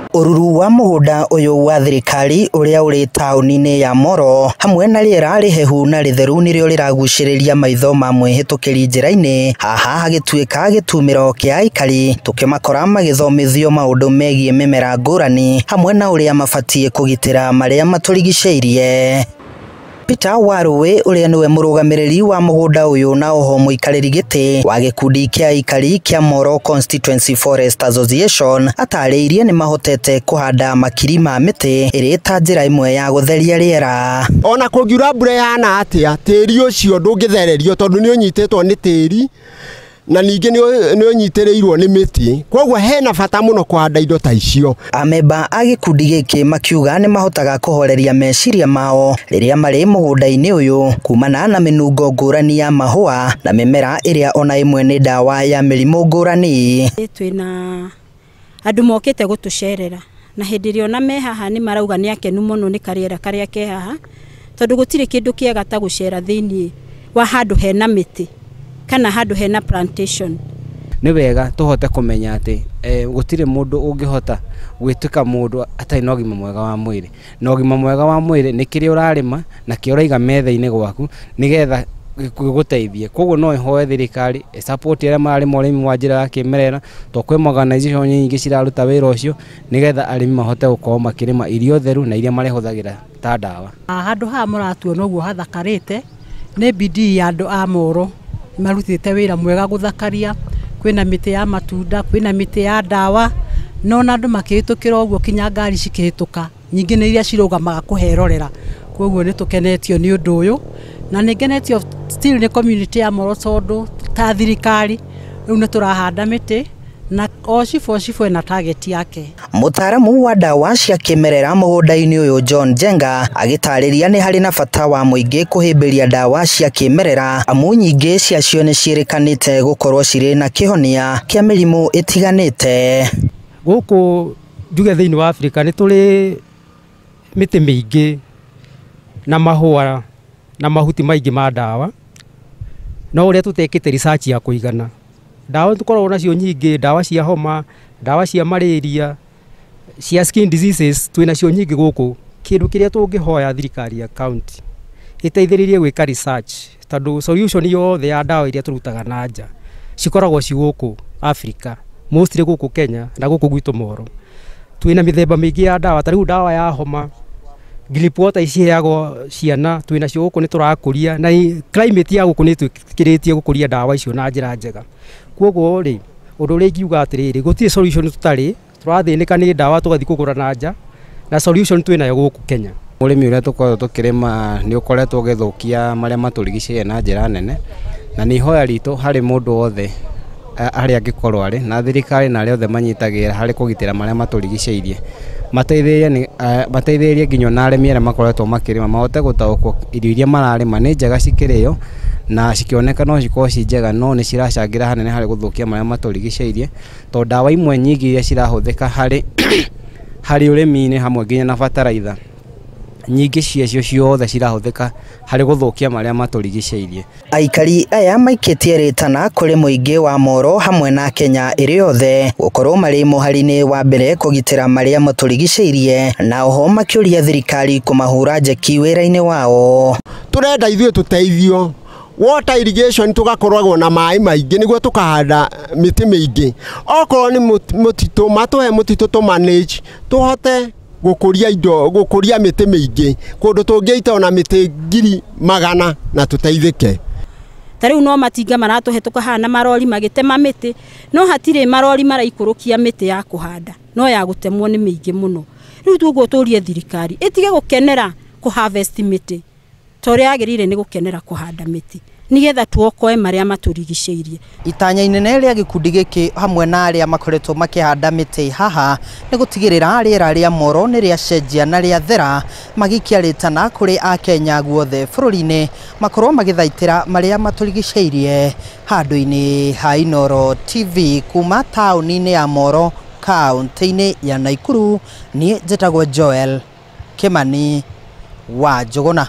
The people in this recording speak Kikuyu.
Ũruru wa mũgũnda ũyũ wa thirikari ũrĩa ũrĩ taũni-inĩ ya Moro hamwe na rĩera rĩhehu na rĩtheru nĩrĩo rĩragucĩrĩria maitho ma mwĩhĩtũkĩri njĩra-inĩ, haha hagĩtuĩka gĩtumĩro kĩa aikari tũkĩmakora magĩthomithio maũndũ megiĩ mĩmera ngũrani hamwe na ũrĩa mabatiĩ kũgitĩra marĩa matũrigicĩirie. Peter Warũĩ ũrĩa nĩwe mũrũgamĩrĩri wa mũgũnda ũyũ na oho mũikarĩri gĩtĩ wa gĩkundi kĩa aikari kĩa Moro Constituency Forest Association atarĩirie nĩ mahotete kũhanda makiri ma mĩtĩ ĩrĩ ta njĩra ĩmwe ya gũtheria rĩera. Ona kũngiura mbura ĩhana atĩa, tĩri ũcio ndũngĩthererio tondũ nĩ ũnyitĩtwo nĩ tĩri na ningĩ nĩ ũnyitĩrĩirwo nĩ mĩtĩ, koguo hena bata mũno kũhanda indo ta icio. Amemba a gĩkundi gĩkĩ makiuga nĩ mahotaga kũhoreria meciria mao rĩrĩa marĩ mũgũnda-inĩ ũyũ kumana na mĩnungo ngũrani ya mahũa na mĩmera ĩrĩa ona ĩmwe nĩ ndawa ya mĩrimũ ngũrani. Twĩna andũ mokĩte gũtũcerera na hĩndĩ ĩrĩa ona me haha nĩ marauga nĩ akenu mũno nĩ karĩera karĩa ke haha, tondũ gũtirĩ kĩndũ kĩega ta gũcera thĩiniĩ wa handũ hena mĩtĩ kana handũ hena plantation. Nĩ wega tũhote kũmenya atĩ gũtirĩ mũndũ ũngĩhota gwĩtuĩka mũndũ atarĩ na ũgima mwega wa mwĩrĩ, na ũgima mwega wa mwĩrĩ nĩ kĩrĩa ũrarĩma na kĩrĩa ũraiga metha-inĩ gwaku nĩgetha gĩgũteithie. Koguo no ĩhoe thirikari ĩsupport arĩa mararĩma ũrĩmi wa njĩra ya kĩmerera, tondũ kwĩ organization nyingĩ ciraruta wĩra ũcio nĩgetha arĩmi mahote gũkorwo makĩrĩma irio theru na iria marĩhũthagĩra ta ndawa. Handũ haha mũratuona ũguo hathakarĩte nĩ bidii ya andũ a Moro, marutĩte wĩra mwega gũthakaria, kwĩna mĩtĩ ya matunda, kwĩna mĩtĩ ya ndawa, no ona andũ makĩhĩtũkĩra ũguo kinya ngari cikĩhĩtũka nyingĩ nĩ iria cirũgamaga kũherorera. Koguo nĩ tũkenetio nĩ ũndũ ũyũ na nĩ ngenetio still nĩ community ya Moro tondũ ta thirikari rĩu nĩ tũrahanda mĩtĩ na o cibũ o cibũ ena target yake. Mũtaaramu wa ndawa cia kĩmerera mũgũnda-inĩ ũyũ John Njenga agĩtarĩria nĩ harĩ na bata wa mũingĩ kũhĩmbĩria ndawa cia kĩmerera amu nyingĩ ciacio nĩ ciĩrĩkanĩte gũkorwo cirĩ na kĩhonia kĩa mĩrimũ ĩtiganĩte. Gũkũ njuge thĩinĩ wa Afrika nĩ tũrĩ mĩtĩ mĩingĩ na mahũa na mahuti maingĩ ma ndawa, no ũrĩa tũtekĩte research ya kũigana. Ndawa tũkoragwo nacio nyingĩ, ndawa cia homa, ndawa cia malaria, cia skin diseases twĩ nacio nyingĩ gũkũ. Kĩndũ kĩrĩa tũngĩhoya thirikari ya county ĩteithĩrĩrie gwĩka research, tondũ solution yothe ya ndawa iria tũrutaga na nja cikoragwo ci gũkũ Africa, mostly gũkũ Kenya na gũkũ gwitũ Moro. Twĩna mĩthemba mĩingĩ ya ndawa, ta rĩu ndawa ya homa gripe water ciheagwo ciana, twĩ nacio gũkũ nĩ tũrakũria na climate ya gũkũ nĩ ĩtwĩtĩkĩrĩtie gũkũria ndawa icio na njĩra njega. Koguo rĩ, ũndũ ũrĩa ingiuga atĩrĩrĩ, gũtirĩ solution tũtarĩ, tũrathĩnĩka nĩ ndawa tũgathiĩ kũgũra na nja, na solution twĩ nayo gũkũ Kenya. Ũrĩmi ũrĩa tũkoretwo tũkĩrĩma nĩ ũkoretwo ũgĩthũkia marĩa matũrigicĩirie na njĩra nene, na nĩ ihoya ritũ harĩ mũndũ wothe harĩa angĩkorwo arĩ na thirikari na arĩa othe manyitagĩrĩra harĩ kũgitĩra marĩa matũrigicĩirie, mateithĩrĩrie nginya ona arĩmi arĩa makoretwo makĩrĩma mahote gũtaũkwo irio iria mararĩma nĩ njega cikĩrĩo na cikĩoneka no cikorwo ci njega, no nĩ ciracangĩra hanene harĩ gũthũkia marĩa matũrigicĩirie, tondũ ndawa imwe nyingĩ iria cirahũthĩka harĩ ũrĩmi-inĩ hamwe nginya na bataraitha nyingĩ ciacio ciothe cirahũthĩka harĩ gũthũkia marĩa matũrigicĩirie. Aikari aya maikĩtie rĩtana kũrĩ mũingĩ wa Moro hamwe na Kenya ĩrĩ yothe gũkorwo marĩ mũhari-inĩ wa mbere kũgitĩra marĩa matũrigicĩirie, na oho makĩũria thirikari kũmahũra njeki wĩra-inĩ wao. Tũrenda ithuĩ tũteithio water irrigation, tũgakoragwo na maĩ maingĩ nĩguo tũkahanda mĩtĩ mĩingĩ. Okorwo nĩ mũtitũ, matũhe mũtitũ tũ manage tũhote gũkũria indo, gũkũria mĩtĩ mĩingĩ kũndũ tũngĩita ona mĩtĩ 100,000 na tũteithĩke. Ta rĩu no matinga maratũhetũka haha na marori magĩtema mĩtĩ, no hatirĩ marori maraikũrũkia mĩtĩ ya kũhanda, no ya gũtemwo nĩ mĩingĩ mũno. Rĩu tũguo tũrie thirikari ĩtige gũkenera kũ harvest mĩtĩ ta ũrĩa yagĩrĩire nĩ gũkenera kũhanda mĩtĩ nĩgetha tuokoe marĩa matũrigicĩirie. Itanya inene rĩa gĩkundi gĩkĩ hamwe na arĩa makoretwo makĩhanda mĩtĩ haha nĩ gũtigĩrĩra rĩera rĩa Moro nĩ rĩacenjia na rĩathera, magĩikia rĩtana kũrĩ Akenya guothe bũrũri-inĩ makorwo magĩthaitĩra marĩa matũrigicĩirie. Handũ-inĩ ha Inooro TV kuma taũni-inĩ ya Moro kaũntĩ-inĩ ya Naikuru, niĩ njĩtagwo Joel Kimani wa Njũgũna.